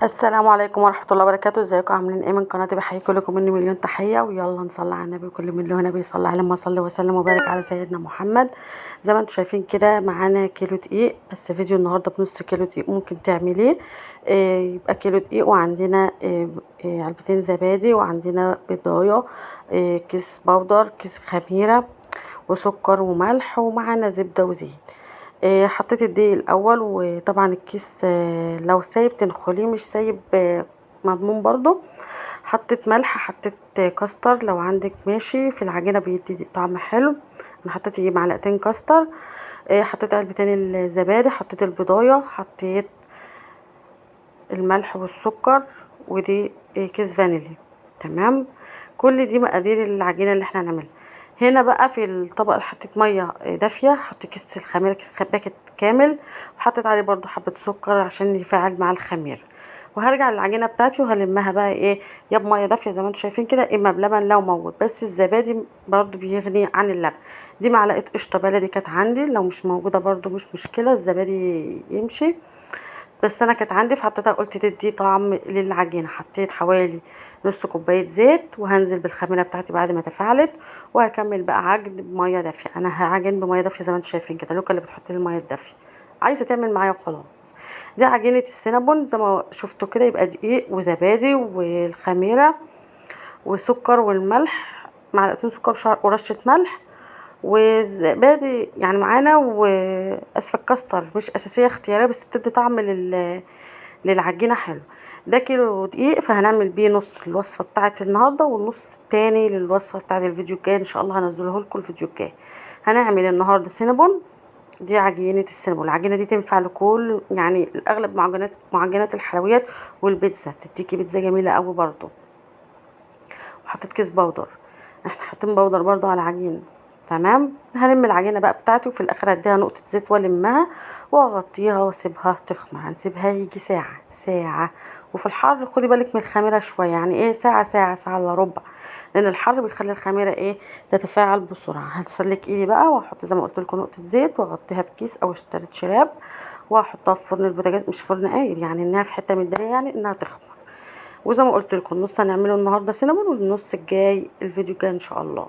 السلام عليكم ورحمة الله وبركاته. ازيكم عاملين ايه؟ من قناتي بحييكم لكم مني مليون تحية، ويلا نصلي على النبي، وكل من له نبي يصلي عليه. ما صلي وسلم وبارك على سيدنا محمد. زي ما انتم شايفين كده معانا كيلو دقيق، بس فيديو النهارده بنص كيلو دقيق ممكن تعمليه. يبقى كيلو دقيق، وعندنا علبتين زبادي، وعندنا بيضايه، كيس بودر، كيس خميره، وسكر وملح، ومعانا زبدة وزيت. حطيت الدقيق الاول، وطبعا الكيس لو سايب تنخليه، مش سايب مضمون برضو. حطيت ملح، حطيت كاستر لو عندك ماشي في العجينة بيدي طعم حلو. انا حطيت يجي معلقتين كاستر. حطيت علبتين الزبادي، حطيت البيضايه، حطيت الملح والسكر، ودي كيس فانيليا. تمام، كل دي مقادير العجينة اللي احنا هنعملها. هنا بقى في الطبق حطيت مية دافيه، حطيت كيس الخميره، كيس باكت كامل، وحطيت عليه برضو حبه سكر عشان يفاعل مع الخميره. وهرجع للعجينه بتاعتي وهلمها بقى ايه، يا بميه دافيه زي ما انتم شايفين كده، اما بلبن لو موجود، بس الزبادي برضو بيغني عن اللبن. دي معلقه قشطه بلدي كانت عندي، لو مش موجودة برضو مش مشكلة، الزبادي يمشي، بس انا كانت عندي فحطيتها، قلت تدي طعم للعجينه. حطيت حوالي نص كوباية زيت، وهنزل بالخميره بتاعتي بعد ما تفاعلت، وهكمل بقى عجن بميه دافيه. انا هعجن بميه دافيه زي ما انتم شايفين كده، لوكا اللي بتحط لي المية الدافيه عايزه تعمل معايا وخلاص. دي عجينه السينابون زي ما شفتوا كده، يبقى دقيق وزبادي والخميره وسكر والملح، معلقتين سكر ورشه ملح وزبادي يعني معانا، واسفه كاستر مش اساسية، اختيارية، بس بتدي طعم للعجينه حلو. ده كيلو دقيق، فهنعمل بيه نص الوصفة بتاعه النهارده والنص التاني للوصفه بتاعه الفيديو الجاي ان شاء الله، هنزله لكم الفيديو الجاي. هنعمل النهارده سينابون. دي عجينه السينابون، العجينة دي تنفع لكل يعني الاغلب معجنات الحلويات والبيتزا، تديكي بيتزا جميلة قوي برده. وحطيت كيس بودر، احنا حاطين بودر برده على العجينة. تمام، هلم العجينة بقى بتاعتي، وفي الاخر هديها نقطة زيت والمها واغطيها واسيبها تخمر. هنسيبها يجي ساعة ساعة، وفي الحر خدي بالك من الخميره شوية، يعني ايه ساعة ساعة ساعة الا ربع، لان الحر بيخلي الخميره ايه تتفاعل بسرعة. هتسلك ايدي بقى واحط زي ما قلت لكم نقطة زيت، واغطيها بكيس او stretch wrap، واحطها في فرن البوتاجاز، مش فرن قايل يعني، انها في حتة متداريه، يعني انها تخمر. وزي ما قلت لكم النص هنعمله النهارده سينابون، والنص الجاي الفيديو الجاي ان شاء الله.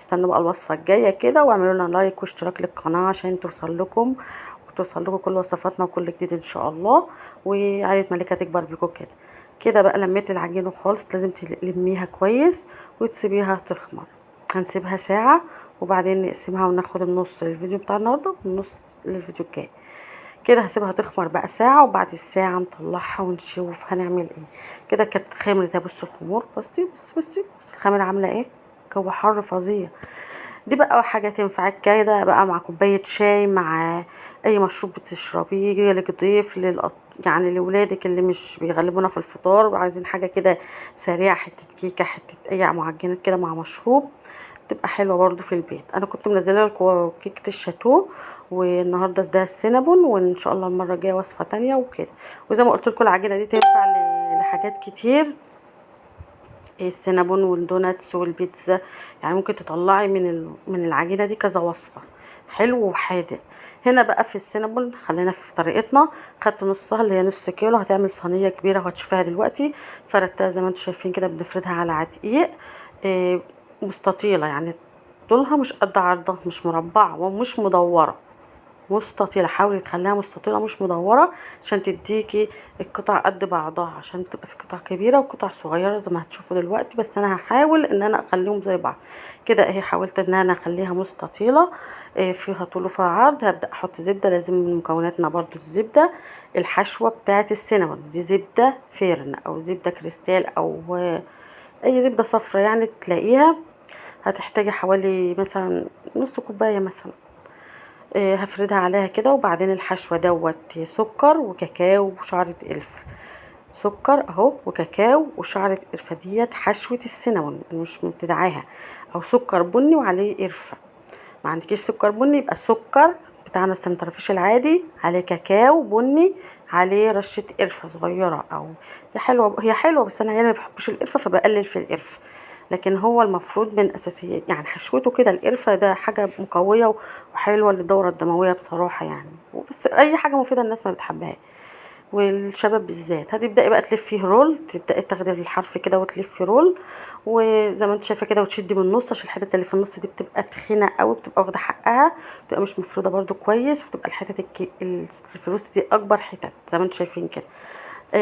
استنوا بقى الوصفة الجاية كده، واعملوا لنا like واشتراك للقناة عشان توصل لكم وتوصل لكم كل وصفاتنا وكل جديد ان شاء الله. وعائلة مليكة تكبر بيكم كده كده بقى. لميت العجينة خالص، لازم تلميها كويس وتسيبيها تخمر. هنسيبها ساعة وبعدين نقسمها وناخد النص للفيديو بتاع النهارده والنص للفيديو الجاي. كده هسيبها تخمر بقى ساعة، وبعد الساعة نطلعها ونشوف هنعمل ايه. كده كانت خمرت، بصوا الخمور، بصي بصي بصي بصي الخميره عامله ايه، جو حر فظيع. دي بقى حاجة تنفعك كده بقى مع كوباية شاي، مع اي مشروب بتشربيه، جالك ضيف يعني لولادك اللي مش بيغلبونا في الفطار وعايزين حاجة كده سريعة، حتة كيكة، حتة اي معجنات كده مع مشروب، تبقى حلوة برضو في البيت. انا كنت منزله لكم كيكة الشاتو، والنهارده ده السينابون، وان شاء الله المرة الجاية وصفه تانية وكده. وزي ما قلت لكم العجينة دي تنفع لحاجات كتير، السينابون وال donuts والبيتزا، يعني ممكن تطلعي من العجينة دي كذا وصفه، حلو وحادق. هنا بقى في السينابون خلينا في طريقتنا. خدت نصها اللي هي نص كيلو، هتعمل صينية كبيرة وهتشوفيها دلوقتي. فردتها زي ما انتم شايفين كده، بنفردها على دقيق مستطيله، يعني طولها مش قد عرضها، مش مربعه ومش مدورة، مستطيله. حاولي تخليها مستطيله مش مدورة عشان تديكي القطع قد بعضها، عشان تبقى في قطع كبيرة وقطع صغيرة زي ما هتشوفوا دلوقتي. بس انا هحاول ان انا اخليهم زي بعض كده اهي. حاولت ان انا اخليها مستطيله، فيها طول وفيها عرض. هبدا احط زبدة، لازم من مكوناتنا برضو الزبدة. الحشوه بتاعه السينابون دي زبدة فيرن او زبدة كريستال او اي زبدة صفرا يعني تلاقيها. هتحتاجي حوالي مثلا نص كوباية مثلا. هفردها عليها كده. وبعدين الحشوه دوت سكر وكاكاو وشعره قرفه، سكر اهو وكاكاو وشعره قرفه، ديت حشوه السينابون مش مبتدعاها، او سكر بني وعليه قرفه. ما عندكيش سكر بني يبقى سكر بتاعنا السنترفيش العادي عليه كاكاو بني عليه رشه قرفه صغيرة. او هي حلوة، هي حلوة، بس انا عيالي ما بيحبوش القرفه فبقلل في القرفه، لكن هو المفروض من اساسيات يعني حشوته كده. القرفه ده حاجة مقويه وحلوه للدورة الدموية بصراحة يعني، بس اي حاجة مفيدة الناس ما بتحبها. والشباب بالذات. هتبداي بقى تلفيه roll، تبداي تاخدي الحرف كده وتلفي roll، وزي ما انت شايفه كده، وتشدي من النص عشان الحتت اللي في النص دي بتبقى تخينة قوي، بتبقى واخده حقها، بتبقى مش مفروده برده كويس، وبتبقى الحتت الفلوس دي اكبر حتت زي ما انتم شايفين كده.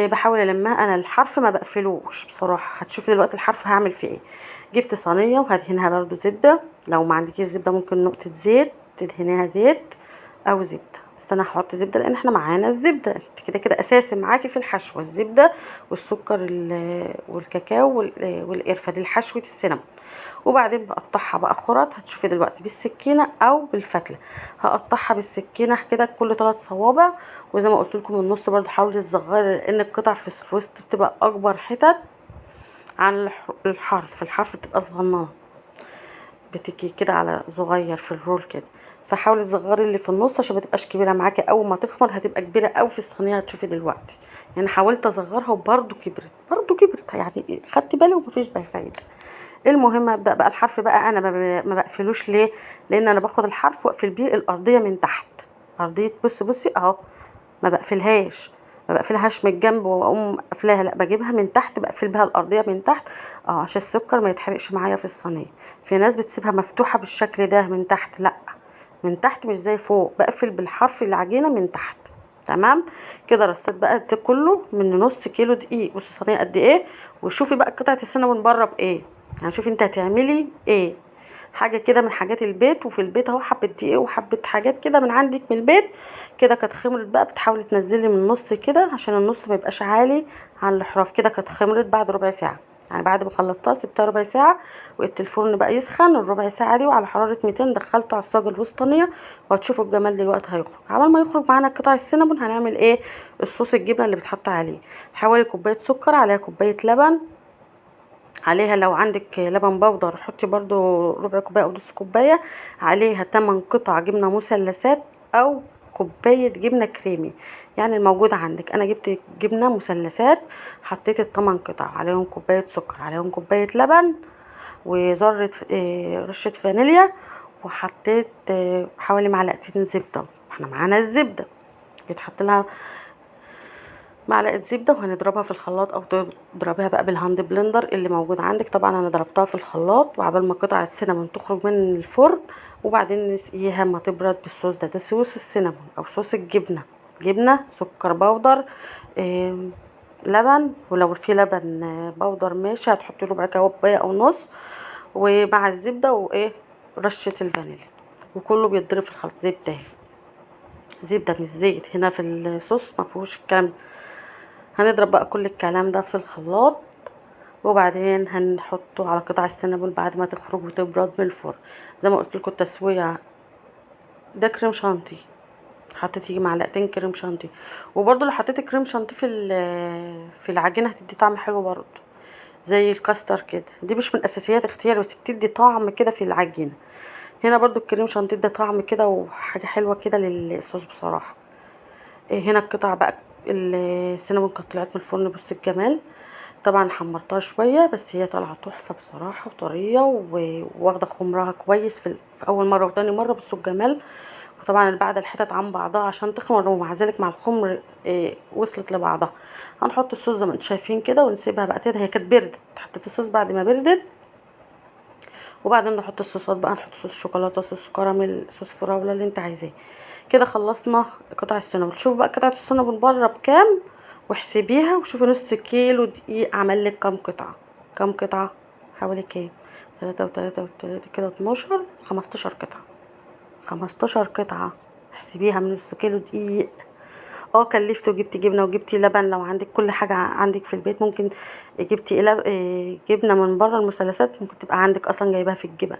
بحاول المها انا، الحرف ما بقفلوش بصراحة، هتشوفي دلوقتي الحرف هعمل فيه ايه. جبت صينية وهدهنها برده زبدة، لو ما عندكيش زبدة ممكن نقطة زيت تدهنيها زيت او زبدة، بس انا هحط زبدة لان احنا معانا الزبدة، انت كده كده اساسي معاكي في الحشوه الزبدة والسكر والكاكاو والقرفه، دي الحشوه السينابون. وبعدين بقطعها بقى خرط، هتشوفي دلوقتي بالسكينة او بالفتله. هقطعها بالسكينة كده كل 3 صوابع، وزي ما قلت لكم النص برده حاولي تصغري لان القطع في الوسط بتبقى اكبر حتت عن الحرف، الحرف بتبقى صغننه بتيجي كده على صغير في الرول كده، فحاولي تصغري اللي في النص عشان ما تبقاش كبيرة معاكي، اول ما تخمر هتبقى كبيرة قوي في الصينية، هتشوفي دلوقتي. يعني حاولت اصغرها وبرده كبرت، برده كبرت، يعني خدت بالي ومفيش بقى فايده. المهم ابدا بقى الحرف بقى انا ما بقفلوش ليه؟ لان انا باخد الحرف واقفل بيه الارضية من تحت، ارضية بصي اهو، ما بقفلهاش، ما بقفلهاش من الجنب واقوم قافلاها، لا بجيبها من تحت، بقفل بها الارضية من تحت عشان السكر ما يتحرقش معايا في الصينية. في ناس بتسيبها مفتوحة بالشكل ده من تحت، لا من تحت مش زي فوق، بقفل بالحرف العجينة من تحت. تمام كده رصيت بقى ده كله من نص كيلو دقيق. بصي الصينية قد ايه، وشوفي بقى قطعه السينابون بره بايه، يعني شوفي انت هتعملي ايه، حاجة كده من حاجات البيت، وفي البيت اهو حبه دقيق وحبه حاجات كده من عندك من البيت كده. كانت خمرت بقى، بتحاولي تنزلي من النص كده عشان النص ما يبقاش عالي عن الحراف كده. كانت خمرت بعد ربع ساعة، يعني بعد ما خلصتها سبتها ربع ساعة، وقت الفرن بقى يسخن الربع ساعة دي، وعلى حرارة 200 دخلته على الصاج الوسطانيه، وهتشوفوا الجمال دلوقتي هيخرج. عبال ما يخرج معانا قطع السينابون هنعمل ايه؟ الصوص الجبنة اللي بيتحط عليه حوالي كوباية سكر، عليها كوباية لبن، عليها لو عندك لبن بودر حطي برضو ربع كوباية او نص كوباية، عليها 8 قطع جبنه مثلثات او كوباية جبنه كريمي، يعني الموجود عندك. انا جبت جبنه مثلثات، حطيت ال8 قطع، عليهم كوباية سكر، عليهم كوباية لبن، وذره رشه فانيليا، وحطيت حوالي معلقتين زبدة، احنا معانا الزبدة بيتحط لها معلقه زبدة، وهنضربها في الخلاط او تضربيها بقى بال hand blender اللي موجود عندك. طبعا انا ضربتها في الخلاط، وعبال ما قطع السينابون تخرج من الفرن، وبعدين نسقيها ما تبرد بالصوص ده. ده صوص السينابون او صوص الجبنة، جبنه، سكر بودر، لبن، ولو في لبن بودر ماشي هتحطي ربع كوباية او نص، ومع الزبدة وايه رشه الفانيليا، وكله بيتضرب في الخلاط. زبدة زبدة مش زيت، هنا في الصوص ما فيهوش الكلام ده. هنضرب بقى كل الكلام ده في الخلاط، وبعدين هنحطه على قطع السينابون بعد ما تخرج وتبرد من الفرن. زي ما قلت لكم التسوية ده كريم شانتيه، حطيت يجي معلقتين كريم شانتيه، وبرده لو حطيتي كريم شانتيه في العجينة هتدي طعم حلو برده زي الكاستر كده. دي مش من اساسيات اختياري، بس بتدي طعم كده في العجينة. هنا برده الكريم شانتيه ده طعم كده وحاجه حلوة كده للصوص بصراحة. هنا القطع بقى السينابون كانت طلعت من الفرن، بص الجمال. طبعا حمرتها شوية بس هي طالعه تحفة بصراحة، وطريه وواخده خمرها كويس في اول مرة وتاني مرة. بصوا الجمال. وطبعا بعد الحتت عن بعضها عشان تخمر، ومع ذلك مع الخمر وصلت لبعضها. هنحط الصوص زي ما انتم شايفين كده ونسيبها بقى تهدى. هي كانت بردت، حطيت الصوص بعد ما بردت، وبعدين نحط الصوصات بقى، نحط صوص شوكولاتة، صوص كراميل، صوص فراوله، اللي انت عايزاه. كده خلصنا قطع السينابون. شوف بقى قطعه السينابون بره بكام واحسبيها، وشوفي نص كيلو دقيق عمل لك كام قطعه، كام قطعه، حوالي كام، 3 و3 و3 كده 12، 15 قطعه، 15 قطعه احسبيها من نص كيلو دقيق. كلفت وجبتي جبنه وجبتي لبن، لو عندك كل حاجة عندك في البيت. ممكن جبتي جبنه من بره المثلثات، ممكن تبقى عندك اصلا جايباها في الجبن،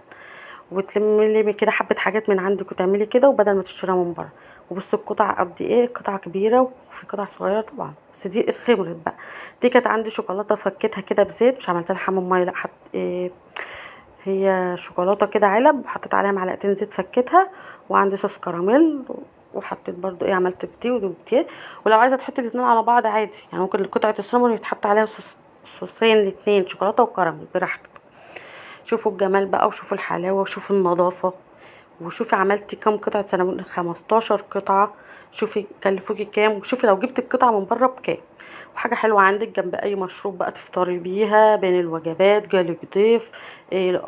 وتلمي كده حبه حاجات من عندك وتعملي كده، وبدل ما تشتريها من بره. وبصوا القطع قد ايه، قطع كبيرة وفي قطع صغيرة طبعا، بس دي خمرت بقى. دي كانت عندي شوكولاتة فكيتها كده بزيت، مش عملت لها حمام مية، لا هي شوكولاتة كده علب، وحطيت عليها معلقتين زيت فكيتها، وعندي صوص كراميل، وحطيت برضو ايه، عملت بدي ودي. ولو عايزه تحطي الاتنين على بعض عادي، يعني ممكن قطعه السينابون يتحط عليها صوصين الاتنين، شوكولاتة وكراميل براحتك. شوفوا الجمال بقى، وشوفوا الحلاوة، وشوفوا النظافة، وشوفي عملتي كام قطعه سينابون، 15 قطعه. شوفي كلفوكي كام، وشوفي لو جبت القطعة من بره بكام. وحاجه حلوة عندك جنب اي مشروب بقى تفطري بيها بين الوجبات، جالك ضيف،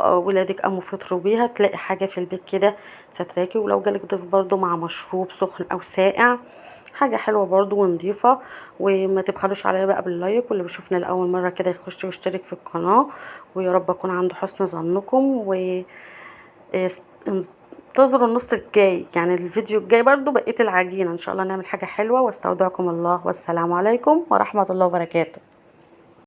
ولادك قاموا فطروا بيها، تلاقي حاجة في البيت كده ستراكي. ولو جالك ضيف برضو مع مشروب سخن او ساقع، حاجة حلوة برضو ونضيفه. وما تبخلوش عليا بقى بال like، واللي بيشوفنا لاول مرة كده يخش ويشترك في القناة، ويا رب اكون عند حسن ظنكم. و انتظروا النص الجاي، يعني الفيديو الجاي برضو بقية العجينة ان شاء الله نعمل حاجة حلوة. واستودعكم الله، والسلام عليكم ورحمة الله وبركاته.